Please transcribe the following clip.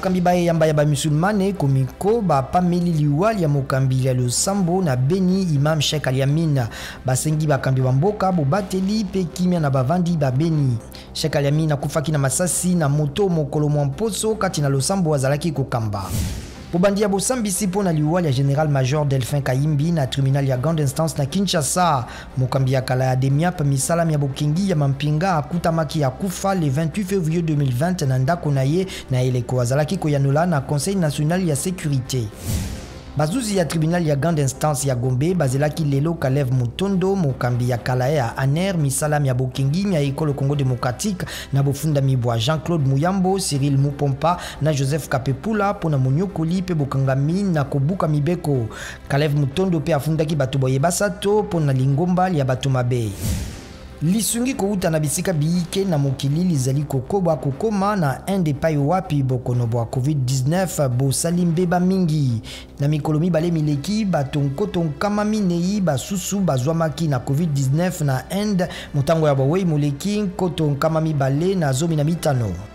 Bakambi ba eyamba ya bamusulmane Comico bapameli liwa lya mokambi ya losambo na Beni Imam Sheikh Aliamin. Basengi bakambi ba mboka bobateli mpe kimia na bavandi ba Beni. Sheikh Aliamin akufaki na masasi na moto mokolo mwa mposo kati na losambo azalaki kokamba. Bobandi ya bosambisi mpo na liwa lya General Major Delphin Kayimbi na tribunal ya grande instance na Kinshasa. Mokambi ya kala ya Demiap misala mya bokengi ya mampinga akutamaki akufa le 28 février 2020 na ndako na ye na eleko azalaki koyanola na Conseil national ya sécurité. Bazuzi ya tribunal ya grande instance ya Gombe bazelaki lelo Kalev Mutondo, mokambi ya kala ya ANER misala mya bokengi mya ekolo Congo démocratique na bofundami bwa Jean-Claude Muyambo, Cyril Mupompa na Joseph Kapepula mpo na monyokoli mpe bokangami na kobuka mibeko. Kalev Mutondo mpe afundaki bato boye basato mpo na lingomba lya bato mabe. Lisungi kouta na bisika biyike na mokili lizali kokoba kokoma na Inde epai wapi bokono bwa COVID-19 bosali mbeba mingi. Na mikolo mibale mileki, bato 40 nkoto basusu bazwamaki na COVID-19 na Inde, motango ya bawei moleki 215 nkoto.